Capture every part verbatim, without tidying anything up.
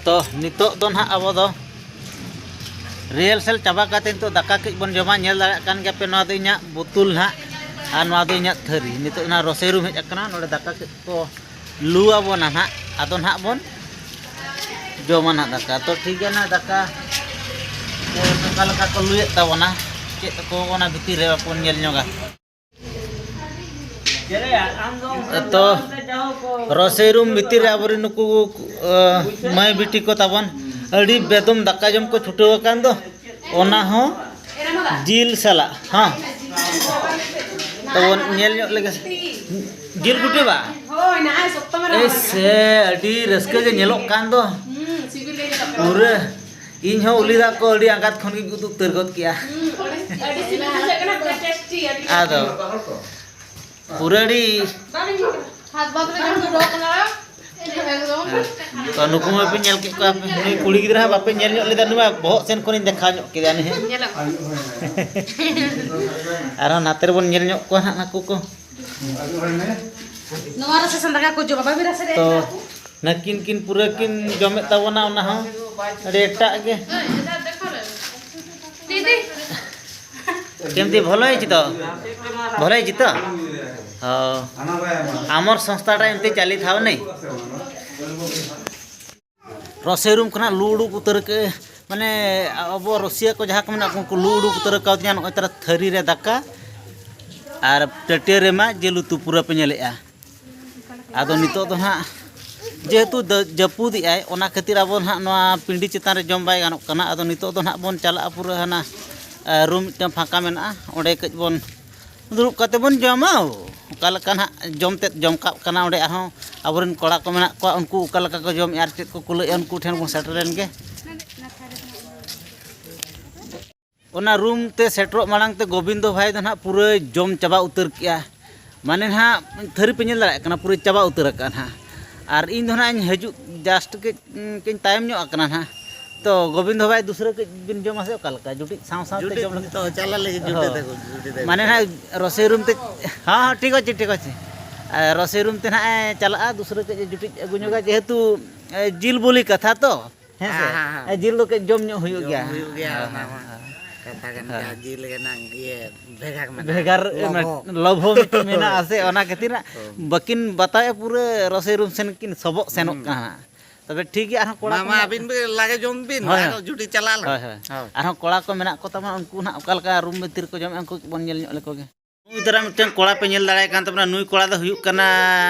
ᱛᱚ ᱱᱤᱛᱚᱜ ᱫᱚ ᱱᱟᱦᱟᱜ ᱟᱵᱚ ᱫᱚ ᱨᱤᱦᱟᱨᱥᱮᱞ ᱪᱟᱵᱟ ᱠᱟᱛᱮ ᱱᱤᱛᱚᱜ ᱫᱟᱠᱟ ᱠᱟᱹᱡ ᱵᱚᱱ ᱡᱚᱢᱟ᱾ ᱧᱮᱞ ᱫᱟᱲᱮᱭᱟᱜ ᱠᱟᱱ ᱜᱮᱭᱟᱯᱮ, ᱱᱚᱣᱟ ᱫᱚ ᱤᱧᱟᱹᱜ ᱵᱳᱛᱩᱞ ᱱᱟᱦᱟᱜ ᱟᱨ ᱱᱚᱣᱟ ᱫᱚ ᱤᱧᱟᱹᱜ ᱛᱷᱟᱹᱨᱤ᱾ ᱱᱤᱛᱚᱜ ᱱᱟᱦᱟᱜ ᱨᱚᱥᱳᱭ ᱨᱩᱢ ᱦᱮᱡ ᱟᱠᱟᱱᱟ, ᱱᱚᱰᱮ ᱫᱟᱠᱟ ᱠᱟᱹᱡ ᱠᱚ ᱞᱩ ᱟᱵᱚᱱᱟ ᱱᱟᱦᱟᱜ, ᱟᱫᱚ ᱱᱟᱦᱟᱜ ᱵᱚᱱ ᱡᱚᱢᱟ ᱱᱟᱦᱟᱜ ᱫᱟᱠᱟ᱾ ᱛᱚ ᱴᱷᱤᱠ ᱜᱮᱭᱟ, ᱱᱟᱦᱟᱜ ᱫᱟᱠᱟ ᱠᱚ ᱚᱠᱟ ᱞᱮᱠᱟ ᱠᱚ ᱞᱩᱭᱮᱫ ᱛᱟᱵᱚᱱᱟ, ᱪᱮᱫ ᱠᱚ ᱚᱱᱟ ᱵᱷᱤᱛᱤᱨ ᱨᱮ ᱵᱚᱱ ᱧᱮᱞ ᱧᱚᱜᱟ᱾ ᱛᱚ ᱨᱚᱥᱳᱭ ᱨᱩᱢ ᱵᱷᱤᱛᱤᱨ ᱨᱮ ᱟᱵᱚᱨᱮᱱ ᱱᱩᱠᱩ ᱟᱸ, ᱢᱟᱹᱭ ᱵᱤᱴᱤ ᱠᱚ ᱛᱟᱵᱚᱱ ᱟᱹᱰᱤ ᱵᱮᱫᱚᱢ ᱫᱟᱠᱟ ᱡᱚᱢ ᱠᱚ ᱪᱷᱩᱴᱟᱹᱣ ᱟᱠᱟᱱ ᱫᱚ, ᱚᱱᱟ ᱦᱚᱸ ᱡᱤᱞ ᱥᱟᱞᱟᱜ᱾ ᱦᱚᱸ, ᱛᱚᱵᱚᱱ ᱧᱮᱞ ᱧᱚᱜ ᱞᱮᱜᱮ᱾ ᱡᱤᱞ ᱠᱩᱴᱤ ᱵᱟ? ᱦᱳᱭ, ᱱᱟᱦᱟᱜ ᱥᱚᱠᱛᱚ ᱢᱟᱨᱟᱝ ᱮᱭ ᱢᱟᱨᱟᱝ᱾ ᱥᱮ, ᱟᱹᱰᱤ ᱨᱟᱹᱥᱠᱟᱹ ᱜᱮ ᱧᱮᱞᱚᱜ ᱠᱟᱱ ᱫᱚ᱾ ᱦᱩᱸ, ᱥᱤᱵᱤᱞ ᱜᱮ ᱧᱮᱞᱚᱜ ᱠᱟᱱᱟ᱾ ᱯᱩᱨᱟᱹ ᱤᱧ ᱦᱚᱸ ᱩᱞᱤ ᱫᱟᱜ ᱠᱚ ᱟᱹᱰᱤ ᱟᱸᱜᱟᱛ ᱠᱷᱚᱱ ᱜᱤᱧ ᱩᱫᱩᱜ ᱩᱛᱟᱹᱨ ᱜᱚᱫ ᱠᱮᱜᱼᱟ᱾ ᱦᱩᱸ, ᱟᱹᱰᱤ, ᱟᱹᱰᱤ ᱥᱤᱵᱤᱞ ᱵᱩᱡᱷᱟᱹᱜ ᱠᱟᱱᱟ, ᱯᱩᱨᱟᱹ ᱴᱮᱥᱴᱤ, ᱟᱹᱰᱤ ᱟᱫᱚ ᱯᱩᱨᱟᱹ ᱟᱹᱰᱤ ᱦᱟᱛ ᱵᱟᱫ ᱨᱮ ᱡᱚᱢ ᱫᱚ ᱠᱟᱱᱟ᱾ ᱮᱠᱫᱚᱢ᱾ ᱦᱮᱸ᱾ ᱛᱚ ᱱᱩᱠᱩ ᱢᱟᱯᱮ ᱧᱮᱞ ᱠᱮᱫ ᱠᱚᱣᱟ, ᱱᱩᱭ ᱠᱩᱲᱤ ᱜᱤᱫᱽᱨᱟᱹ ᱦᱟᱸᱜ ᱵᱟᱯᱮ ᱧᱮᱞ ᱧᱚᱜ ᱞᱮᱫᱟ, ᱱᱩᱭ ᱢᱟ ᱵᱚᱦᱚᱜ ᱥᱮᱱ ᱠᱷᱚᱱᱤᱧ ᱫᱮᱠᱷᱟᱣ ᱧᱚᱜ ᱠᱮᱫᱟ ᱱᱩᱭ ᱦᱟᱸᱜ᱾ ᱧᱮᱞᱚᱜ᱾ ᱟᱨᱦᱚᱸ ᱱᱟᱛᱮ ᱨᱮᱵᱚᱱ ᱧᱮᱞ ᱧᱚᱜ ᱠᱚᱣᱟ ᱦᱟᱸᱜ ᱱᱩᱠᱩ ᱠᱚ᱾ ᱱᱚᱣᱟ ᱨᱟᱥᱮ ᱥᱟᱱ ᱫᱟᱠᱟ ᱠᱚ ᱡᱚᱢᱟ, ᱵᱟᱹᱵᱤ ᱨᱟᱥᱮ ᱨᱮ᱾ ᱛᱚ ᱱᱟᱹᱠᱤᱱ ᱠᱤᱱ ᱯᱩᱨᱟᱹ ᱠᱤᱱ ᱡᱚᱢᱮᱫ ᱛᱟᱵᱚᱱᱟ, ᱚᱱᱟ ᱦᱚᱸ ᱟᱹᱰᱤ ᱮᱴᱟᱜ ᱜᱮ᱾ ᱫᱤᱫᱤ᱾ କେମିତି ଭଲ ହେଇଛି ତ? ଭଲ ହେଇଛି ତ? ହଉ। ଆମର ସଂସ୍ଥାଟା ଏମିତି ଚାଲିଥାଉ ନାଇଁ। ᱨᱚᱥᱮ ᱨᱩᱢ ᱠᱷᱚᱱᱟᱜ ᱞᱩ ᱩᱰᱩᱠ ᱩᱛᱟᱹᱨ ᱠᱮ, ᱢᱟᱱᱮ ᱟᱵᱚ ᱨᱚᱥᱤᱭᱟ ᱠᱚ ᱡᱟᱦᱟᱸ ᱠᱚ ᱢᱮᱱᱟᱜ ᱠᱚ, ᱩᱱᱠᱩ ᱞᱩ ᱩᱰᱩᱠ ᱩᱛᱟᱹᱨ ᱠᱟᱣᱫᱤᱧᱟ ᱱᱚᱜᱼᱚᱭ ᱛᱟᱨᱟ ᱛᱷᱟᱹᱨᱤ ᱨᱮ ᱫᱟᱠᱟ ᱟᱨ ᱴᱟᱹᱴᱭᱟᱹ ᱨᱮᱢᱟ ᱡᱤᱞ ᱩᱛᱩ ᱯᱩᱨᱟᱹ ᱯᱮ ᱧᱮᱞᱮᱜᱼᱟ᱾ ᱟᱫᱚ ᱱᱤᱛᱚᱜ ᱫᱚ ᱱᱟᱦᱟᱜ ᱡᱮᱦᱮᱛᱩ ᱫᱟᱹ-, ᱡᱟᱹᱯᱩᱫᱮᱜᱼᱟᱭ, ᱚᱱᱟ ᱠᱷᱟᱹᱛᱤᱨ ᱟᱵᱚ ᱱᱟᱦᱟᱜ ᱱᱚᱣᱟ ᱯᱤᱸᱰᱤ ᱪᱮᱛᱟᱱ ᱨᱮ ᱡᱚᱢ ᱵᱟᱭ ᱜᱟᱱᱚᱜ ᱠᱟᱱᱟ᱾ ᱟᱫᱚ ᱱᱤᱛᱚᱜ ᱫᱚ ᱱᱟᱦᱟᱜ ᱵᱚᱱ ᱪᱟᱞᱟᱜᱼᱟ ᱯᱩᱨᱟᱹ ᱦᱟᱱᱟ, ᱮ, ᱨᱩᱢ ᱢᱤᱫᱴᱟᱝ ᱯᱷᱟᱸᱠᱟ ᱢᱮᱱᱟᱜᱼᱟ, ᱚᱸᱰᱮ ᱠᱟᱹᱡ ᱵᱚᱱ ᱫᱩᱲᱩᱵ ᱠᱟᱛᱮ ᱵᱚᱱ ᱡᱚᱢᱟ᱾ ᱚᱠᱟ ᱞᱮᱠᱟ ᱱᱟᱦᱟᱜ ᱡᱚᱢ ᱛᱮᱫ ᱡᱚᱢ ᱠᱟᱜ ᱠᱟᱱᱟ, ᱚᱸᱰᱮ ᱟᱨᱦᱚᱸ ᱟᱵᱚᱨᱮᱱ ᱠᱚᱲᱟ ᱠᱚ ᱢᱮᱱᱟᱜ ᱠᱚᱣᱟ, ᱩᱱᱠᱩ ᱚᱠᱟ ᱞᱮᱠᱟ ᱠᱚ ᱡᱚᱢᱮᱜᱼᱟ ᱟᱨ ᱪᱮᱫ ᱠᱚ ᱠᱩᱞᱟᱹᱭᱮᱜᱼᱟ, ᱩᱱᱠᱩ ᱴᱷᱮᱱ ᱵᱚᱱ ᱥᱮᱴᱮᱨ ᱞᱮᱱ ᱜᱮ᱾ ᱚᱱᱟ ᱨᱩᱢ ᱛᱮ ᱥᱮᱴᱮᱨᱚᱜ ᱢᱟᱲᱟᱝ ᱛᱮ ᱜᱳᱵᱤᱱᱫᱚ ᱵᱷᱟᱭ ᱫᱚ ᱱᱟᱦᱟᱜ ᱯᱩᱨᱟᱹᱭ ᱡᱚᱢ ᱪᱟᱵᱟ ᱩᱛᱟᱹᱨ ᱠᱮᱜᱼᱟ᱾ ᱢᱟᱱᱮ ᱱᱟᱦᱟᱜ ᱛᱷᱟᱹᱨᱤ ᱯᱮ ᱧᱮᱞ ᱫᱟᱲᱮᱭᱟᱜ ᱠᱟᱱᱟ, ᱯᱩᱨᱟᱹᱭ ᱪᱟᱵᱟ ᱩᱛᱟᱹᱨ ᱟᱠᱟᱫᱼᱟ ᱱᱟᱦᱟᱜ᱾ ᱟᱨ ᱤᱧ ᱫᱚ ᱱᱟᱦᱟᱜ ᱤᱧ ᱦᱤᱡᱩᱜ just ᱠᱟᱹᱡ, ᱠᱟᱹᱡ ᱛᱟᱭᱚᱢ ᱧᱚᱜ ᱟᱠᱟᱱᱟ ᱱᱟᱦᱟᱜ᱾ ᱛᱚ ᱜᱳᱵᱤᱱᱫᱚ ᱵᱷᱟᱭ ᱫᱩᱥᱨᱟᱹ ᱠᱟᱹᱡ ᱵᱤᱱ ᱡᱚᱢᱟ ᱥᱮ ᱚᱠᱟ ᱞᱮᱠᱟ? ᱡᱩᱴᱤᱡ ᱥᱟᱶ ᱥᱟᱶᱛᱮ ᱡᱩᱴᱤᱡ ᱡᱚᱢ ᱞᱮᱠᱷᱟᱱ ᱱᱤᱛᱚᱜ ᱪᱟᱞᱟᱜ ᱞᱟᱹᱜᱤᱫ ᱡᱩᱴᱤᱡ ᱦᱳᱭ᱾ ᱛᱟᱠᱚ, ᱡᱩᱴᱤᱡ ᱛᱟᱠᱚ᱾ ᱢᱟᱱᱮ ᱱᱟᱦᱟᱜ ᱨᱚᱥᱮ ᱨᱩᱢ ᱛᱮ, ᱦᱚᱸ, ᱦᱚᱸ, ᱴᱷᱤᱠ ᱟᱪᱷᱮ, ᱴᱷᱤᱠ ᱟᱪᱷᱮ᱾ ᱟᱨ ᱨᱚᱥᱮ ᱨᱩᱢ ᱛᱮ ᱱᱟᱦᱟᱜ ᱮ ᱪᱟᱞᱟᱜᱼᱟ, ᱫᱩᱥᱨᱟᱹ ᱠᱟᱹᱡ ᱮ ᱡᱩᱴᱤᱡ ᱟᱹᱜᱩ ᱧᱚᱜᱟ, ᱡᱮᱦᱮᱛᱩ ᱮ, ᱡᱤᱞ ᱵᱚᱞᱤ ᱠᱟᱛᱷᱟ ᱛᱚ, ᱦᱮᱸ ᱥᱮ? ᱦᱮᱸ, ᱦᱮᱸ, ᱦᱮᱸ᱾ ᱮ, ᱡᱤᱞ ᱫᱚ ᱠᱟᱹᱡ ᱡᱚᱢ ᱧᱚᱜ ᱦᱩᱭᱩᱜ ᱡᱚᱢ ᱜᱮᱭᱟ᱾ ᱦᱩᱭᱩᱜ ᱜᱮᱭᱟ, ᱦᱮᱸ, ᱚᱱᱟ ᱦᱮᱸ, ᱢᱟ ᱦᱮᱸ᱾ ᱠᱟᱛᱷᱟ ᱠᱟᱱ ᱦᱮᱸ᱾ ᱜᱮᱭᱟ, ᱡᱤᱞ ᱨᱮᱱᱟᱜ ᱤᱭᱟᱹ ᱵᱷᱮᱜᱟᱨ ᱢᱮᱱᱟᱜᱼᱟ, ᱵᱷᱮᱜᱟᱨ, ᱞᱚᱵᱷᱚ᱾ ᱞᱚᱵᱷᱚ ᱢᱤᱫᱴᱮᱱ ᱢᱮᱱᱟᱜᱼᱟ ᱦᱳᱭ᱾ ᱥᱮ, ᱚᱱᱟ ᱠᱷᱟᱹᱛᱤᱨ ᱦᱟᱸᱜ ᱦᱳᱭ᱾ ᱵᱟᱹᱠᱤᱱ ᱵᱟᱛᱟᱣᱮᱫᱼᱟ, ᱯᱩᱨᱟᱹ ᱨᱚᱥᱮ ᱨᱩᱢ ᱥᱮᱱ ᱠᱤᱱ ᱥᱚᱵᱚᱜ ᱥᱮᱱᱚᱜ ᱦᱩᱸ᱾ ᱠᱟᱱᱟ ᱦᱟᱸᱜ᱾ ᱛᱚᱵᱮ ᱴᱷᱤᱠ ᱜᱮᱭᱟ, ᱟᱨᱦᱚᱸ ᱠᱚᱲᱟ ᱢᱟ, ᱠᱚ ᱢᱟ ᱢᱮᱱᱟᱜ ᱟᱹᱵᱤᱱ ᱠᱚᱣᱟ᱾ ᱵᱤᱱ ᱞᱟᱜᱮ ᱡᱚᱢ ᱵᱤᱱ, ᱦᱳᱭ, ᱟᱨᱚ ᱦᱳᱭ᱾ ᱡᱩᱴᱤ ᱪᱟᱞᱟᱜ ᱞᱟᱝ᱾ ᱦᱳᱭ, ᱦᱳᱭ᱾ ᱦᱳᱭ᱾ ᱟᱨᱦᱚᱸ ᱠᱚᱲᱟ ᱠᱚ ᱢᱮᱱᱟᱜ ᱠᱚ ᱛᱟᱵᱚᱱᱟ, ᱩᱱᱠᱩ ᱱᱟᱦᱟᱜ ᱚᱠᱟ ᱞᱮᱠᱟ ᱨᱩᱢ ᱵᱷᱤᱛᱤᱨ ᱨᱮᱠᱚ ᱡᱚᱢᱮᱫᱼᱟ, ᱩᱱᱠᱩ ᱵᱚᱱ ᱧᱮᱞ ᱧᱚᱜ ᱞᱮᱠᱚ ᱜᱮ᱾ ᱱᱩᱭ ᱛᱟᱨᱟ ᱢᱤᱫᱴᱮᱱ ᱠᱚᱲᱟ ᱯᱮ ᱧᱮᱞ ᱫᱟᱲᱮᱭᱟᱭ ᱠᱟᱱ ᱛᱟᱵᱚᱱᱟ, ᱱᱩᱭ ᱠᱚᱲᱟ ᱫᱚ ᱦᱩᱭᱩᱜ ᱠᱟᱱᱟ,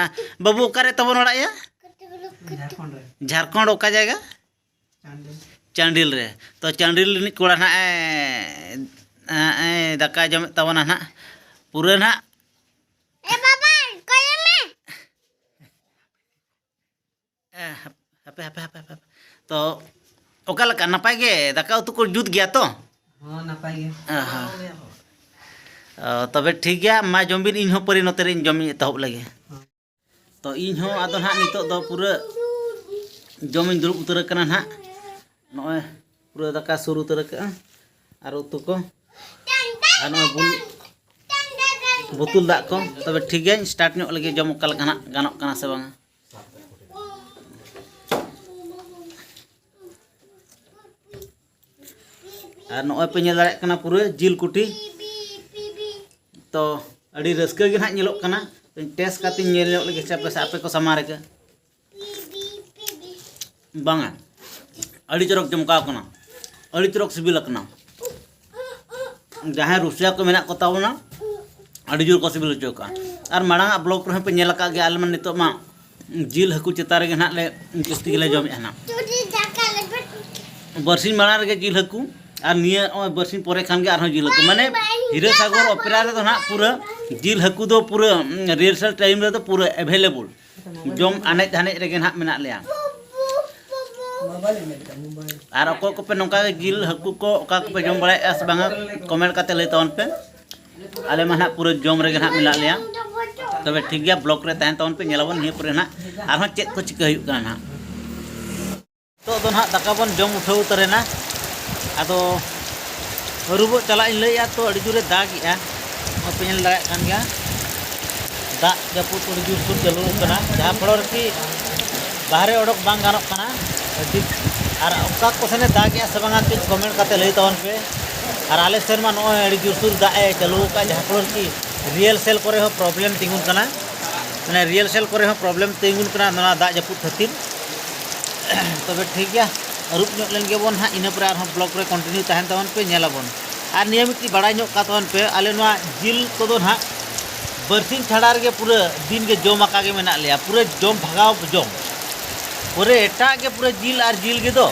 ᱵᱟᱹᱵᱩ, ᱚᱠᱟᱨᱮ ᱛᱟᱵᱚᱱ ᱚᱲᱟᱜ ᱭᱟ? ᱡᱷᱟᱲᱠᱷᱚᱸᱰ ᱨᱮ᱾ ᱡᱷᱟᱲᱠᱷᱚᱸᱰ ᱚᱠᱟ ᱡᱟᱭᱜᱟ? ᱪᱟᱱᱰᱤᱞ᱾ ᱪᱟᱱᱰᱤᱞ ᱨᱮ᱾ ᱛᱚ, ᱪᱟᱱᱰᱤᱞ ᱨᱤᱱᱤᱡ ᱠᱚᱲᱟ ᱱᱟᱦᱟᱜ ᱮ, ᱮ, ᱮ, ᱫᱟᱠᱟᱭ ᱡᱚᱢᱮᱫ ᱛᱟᱵᱚᱱᱟ ᱱᱟᱦᱟᱜ᱾ ᱯᱩᱨᱟᱹ ᱱᱟᱦᱟᱜ᱾ ᱮ ᱵᱟᱵᱟ, ᱠᱚᱭᱚᱜ ᱢᱮ᱾ ᱮ, ᱦᱟᱯᱮ, ᱦᱟᱯᱮ, ᱦᱟᱯᱮ, ᱦᱟᱯᱮ, ᱦᱟᱯᱮ᱾ ᱛᱚ, ᱚᱠᱟ ᱞᱮᱠᱟ? ᱱᱟᱯᱟᱭ ᱜᱮ? ᱫᱟᱠᱟ ᱩᱛᱩ ᱠᱚ ᱡᱩᱛ ᱜᱮᱭᱟ ᱛᱚ? ᱦᱚᱸ, ᱱᱟᱯᱟᱭ ᱜᱮ᱾ ᱚ, ᱦᱚᱸ᱾ ᱚ, ᱛᱚᱵᱮ ᱴᱷᱤᱠ ᱜᱮᱭᱟ, ᱢᱟ ᱡᱚᱢ ᱵᱤᱱ, ᱤᱧ ᱦᱚᱸ ᱯᱟᱹᱨᱤ ᱱᱚᱛᱮ ᱨᱮᱧ ᱡᱚᱢ ᱮᱛᱚᱦᱚᱵ ᱞᱮᱜᱮ᱾ ᱦᱚᱸ᱾ ᱛᱚ, ᱤᱧ ᱦᱚᱸ ᱟᱫᱚ ᱱᱟᱦᱟᱜ ᱱᱤᱛᱚᱜ ᱫᱚ ᱯᱩᱨᱟᱹ ᱡᱚᱢᱤᱧ ᱫᱩᱲᱩᱵ ᱩᱛᱟᱹᱨ ᱟᱠᱟᱱᱟ ᱱᱟᱦᱟᱜ᱾ ᱱᱚᱜᱼᱚᱭ ᱯᱩᱨᱟᱹ ᱫᱟᱠᱟ ᱥᱩᱨ ᱩᱛᱟᱹᱨ ᱟᱠᱟᱜᱼᱟ᱾ ᱟᱨ ᱩᱛᱩ ᱠᱚ᱾ ᱟᱨ ᱱᱚᱜᱼᱚᱭ ᱵᱩᱞ-, ᱵᱳᱛᱚᱞ ᱫᱟᱜ ᱠᱚ᱾ ᱛᱚᱵᱮ ᱴᱷᱤᱠ ᱜᱮᱭᱟᱧ start ᱧᱚᱜ ᱞᱮᱜᱮ, ᱡᱚᱢ ᱚᱠᱟ ᱞᱮᱠᱟ ᱱᱟᱦᱟᱜ ᱜᱟᱱᱚᱜ ᱠᱟᱱᱟ ᱥᱮ ᱵᱟᱝᱟ᱾ ᱟᱨ ᱱᱚᱜᱼᱚᱭ ᱯᱮ ᱧᱮᱞ ᱫᱟᱲᱮᱭᱟᱜ ᱠᱟᱱᱟ ᱯᱩᱨᱟᱹ ᱡᱤᱞ ᱠᱩᱴᱤ᱾ ᱛᱚ, ᱟᱹᱰᱤ ᱨᱟᱹᱥᱠᱟᱹ ᱜᱮ ᱱᱟᱦᱟᱜ ᱧᱮᱞᱚᱜ ᱠᱟᱱᱟ᱾ ᱴᱮᱥᱴ ᱠᱟᱛᱮᱧ ᱧᱮᱞ ᱧᱚᱜ ᱞᱮᱜᱮ ᱥᱮ ᱟᱯᱮ ᱥᱮ ᱟᱯᱮ ᱠᱚ ᱥᱟᱢᱟᱝ ᱨᱮᱜᱮ᱾ ᱵᱟᱝᱟ, ᱟᱹᱰᱤ ᱪᱚᱨᱚᱠ ᱡᱚᱢᱠᱟᱣ ᱠᱟᱱᱟ, ᱟᱹᱰᱤ ᱪᱚᱨᱚᱠ ᱥᱤᱵᱤᱞ ᱟᱠᱟᱱᱟ᱾ ᱡᱟᱦᱟᱸᱭ ᱨᱩᱥᱤᱭᱟ ᱠᱚ ᱢᱮᱱᱟᱜ ᱠᱚ ᱛᱟᱵᱚᱱᱟ, ᱟᱹᱰᱤ ᱡᱳᱨ ᱠᱚ ᱥᱤᱵᱤᱞ ᱦᱚᱪᱚ ᱠᱟᱜᱼᱟ᱾ ᱟᱨ ᱢᱟᱲᱟᱝ ᱟᱜ vlog ᱨᱮᱦᱚᱸ ᱯᱮ ᱧᱮᱞ ᱟᱠᱟᱫ ᱜᱮᱭᱟ, ᱟᱞᱮ ᱢᱟ ᱱᱤᱛᱚᱜ ᱢᱟ ᱡᱤᱞ ᱦᱟᱹᱠᱩ ᱪᱮᱛᱟᱱ ᱨᱮᱜᱮ ᱱᱟᱦᱟᱜ ᱞᱮ ᱡᱟᱹᱥᱛᱤ ᱜᱮᱞᱮ ᱡᱚᱢᱮᱫᱼᱟ ᱱᱟᱦᱟᱜ᱾ ᱵᱟᱨᱥᱤᱧ ᱢᱟᱲᱟᱝ ᱨᱮᱜᱮ ᱡᱤᱞ ᱦᱟᱹᱠᱩ, ᱟᱨ ᱱᱤᱭᱟᱹ ᱱᱚᱜᱼᱚᱭ ᱵᱟᱨᱥᱤᱧ ᱯᱚᱨᱮ ᱠᱷᱟᱱ ᱜᱮ ᱟᱨᱦᱚᱸ ᱡᱤᱞ ᱦᱟᱹᱠᱩ᱾ ᱢᱟᱱᱮ ᱦᱤᱨᱟᱹ ᱥᱟᱜᱚᱨ ᱚᱯᱮᱨᱟ ᱨᱮᱫᱚ ᱱᱟᱦᱟᱜ ᱯᱩᱨᱟᱹ ᱡᱤᱞ ᱦᱟᱹᱠᱩ ᱫᱚ ᱯᱩᱨᱟᱹ, ᱩᱸ, rehearsal time ᱨᱮᱫᱚ ᱯᱩᱨᱟᱹ available᱾ ᱡᱚᱢ ᱟᱱᱮᱡ ᱫᱷᱟᱱᱮᱡ ᱨᱮᱜᱮ ᱱᱟᱦᱟᱜ ᱢᱮᱱᱟᱜ ᱞᱮᱭᱟ᱾ ᱟᱨ ᱚᱠᱚᱭ ᱠᱚᱯᱮ ᱱᱚᱝᱠᱟ ᱜᱮ ᱡᱤᱞ ᱦᱟᱹᱠᱩ ᱠᱚ ᱚᱠᱟ ᱠᱚᱯᱮ ᱡᱚᱢ ᱵᱟᱲᱟᱭᱮᱫᱼᱟ ᱥᱮ ᱵᱟᱝᱟ, comment ᱠᱟᱛᱮ ᱞᱟᱹᱭ ᱛᱟᱵᱚᱱ ᱯᱮ᱾ ᱟᱞᱮ ᱢᱟ ᱱᱟᱦᱟᱜ ᱯᱩᱨᱟᱹ ᱡᱚᱢ ᱨᱮᱜᱮ ᱱᱟᱦᱟᱜ ᱢᱮᱱᱟᱜ ᱞᱮᱭᱟ᱾ ᱛᱚᱵᱮ ᱴᱷᱤᱠ ᱜᱮᱭᱟ, vlog ᱨᱮ ᱛᱟᱦᱮᱱ ᱛᱟᱵᱚᱱ ᱯᱮ, ᱧᱮᱞᱟᱵᱚᱱ ᱱᱤᱭᱟᱹ ᱯᱚᱨᱮ ᱱᱟᱦᱟᱜ ᱟᱨᱦᱚᱸ ᱪᱮᱫ ᱠᱚ ᱪᱤᱠᱟᱹ ᱦᱩᱭᱩᱜ ᱠᱟᱱᱟ ᱱᱟᱦᱟᱜ᱾ ᱱᱤᱛᱚᱜ ᱫᱚ ᱱᱟᱦᱟᱜ ᱫᱟᱠᱟ ᱵᱚᱱ ᱡᱚᱢ ᱩᱴᱷᱟᱹᱣ ᱩᱛᱟᱹᱨᱮᱱᱟ᱾ ᱟᱫᱚ ᱟᱹᱨᱩᱵᱚᱜ ᱪᱟᱞᱟᱜ ᱤᱧ ᱞᱟᱹᱭᱮᱫᱼᱟ, ᱛᱚ ᱟᱹᱰᱤ ᱡᱳᱨᱮ ᱫᱟᱜᱮᱜᱼᱟ, ᱱᱚᱜᱼᱚᱭ ᱯᱮ ᱧᱮᱞ ᱫᱟᱲᱮᱭᱟᱜ ᱠᱟᱱ ᱜᱮᱭᱟ᱾ ᱫᱟᱜ ᱡᱟᱹᱯᱩᱫ ᱟᱹᱰᱤ ᱡᱳᱨᱥᱳᱨ ᱪᱟᱹᱞᱩ ᱟᱠᱟᱱᱟ, ᱡᱟᱦᱟᱸ ᱯᱷᱚᱞᱚ ᱨᱮ ᱠᱤ ᱵᱟᱦᱨᱮ ᱚᱰᱚᱠ ᱵᱟᱝ ᱜᱟᱱᱚᱜ ᱠᱟᱱᱟ᱾ ᱟᱹᱰᱤ, ᱟᱨ ᱚᱠᱟ ᱠᱚ ᱥᱮᱱᱮ ᱫᱟᱜᱮᱜᱼᱟ ᱥᱮ ᱵᱟᱝᱟ, ᱠᱟᱹᱡ ᱠᱚᱢᱮᱱᱴ ᱠᱟᱛᱮ ᱞᱟᱹᱭ ᱛᱟᱵᱚᱱ ᱯᱮ᱾ ᱟᱨ ᱟᱞᱮ ᱥᱮᱱ ᱢᱟ ᱱᱚᱜᱼᱚᱭ ᱟᱹᱰᱤ ᱡᱳᱨᱥᱳᱨ ᱫᱟᱜ ᱮ ᱪᱟᱹᱞᱩ ᱟᱠᱟᱫ, ᱡᱟᱦᱟᱸ ᱯᱷᱚᱞᱚ ᱨᱮ ᱠᱤ ᱨᱤᱦᱟᱨᱥᱮᱞ ᱠᱚᱨᱮ ᱦᱚᱸ ᱯᱨᱚᱵᱞᱮᱢ ᱛᱤᱸᱜᱩᱱ ᱠᱟᱱᱟ, ᱢᱟᱱᱮ ᱨᱤᱦᱟᱨᱥᱮᱞ ᱠᱚᱨᱮ ᱦᱚᱸ ᱯᱨᱚᱵᱞᱮᱢ ᱛᱤᱸᱜᱩᱱ ᱠᱟᱱᱟ ᱱᱚᱣᱟ ᱫᱟᱜ ᱡᱟᱹᱯᱩᱫ ᱠᱷᱟᱹᱛᱤᱨ᱾ ᱛᱚᱵᱮ ᱴᱷᱤᱠ ᱜᱮᱭᱟ, ᱟᱹᱨᱩᱵ ᱧᱚᱜ ᱞᱮᱱ ᱜᱮᱵᱚᱱ ᱦᱟᱸᱜ, ᱤᱱᱟᱹ ᱯᱚᱨᱮ ᱟᱨᱦᱚᱸ ᱵᱞᱚᱜ ᱨᱮ ᱠᱚᱱᱴᱤᱱᱤᱭᱩ ᱛᱟᱦᱮᱱ ᱛᱟᱵᱚᱱ ᱯᱮ, ᱧᱮᱞᱟᱵᱚᱱ᱾ ᱟᱨ ᱱᱤᱭᱟᱹ ᱢᱤᱫᱴᱤᱡ ᱵᱟᱲᱟᱭ ᱧᱚᱜ ᱠᱟᱜ ᱛᱟᱵᱚᱱ ᱯᱮ, ᱟᱞᱮ ᱱᱚᱣᱟ ᱡᱤᱞ ᱠᱚᱫᱚ ᱱᱟᱦᱟᱜ ᱵᱟᱨᱥᱤᱧ ᱪᱷᱟᱲᱟ ᱨᱮᱜᱮ ᱯᱩᱨᱟᱹ ᱫᱤᱱ ᱜᱮ ᱡᱚᱢ ᱟᱠᱟ ᱜᱮ ᱢᱮᱱᱟᱜ ᱞᱮᱭᱟ, ᱯᱩᱨᱟᱹ ᱡᱚᱢ ᱵᱷᱟᱜᱟᱣ ᱡᱚᱢ, ᱯᱩᱨᱟᱹ ᱮᱴᱟᱜ ᱜᱮ, ᱯᱩᱨᱟᱹ ᱡᱤᱞ ᱟᱨ ᱡᱤᱞ ᱜᱮᱫᱚ᱾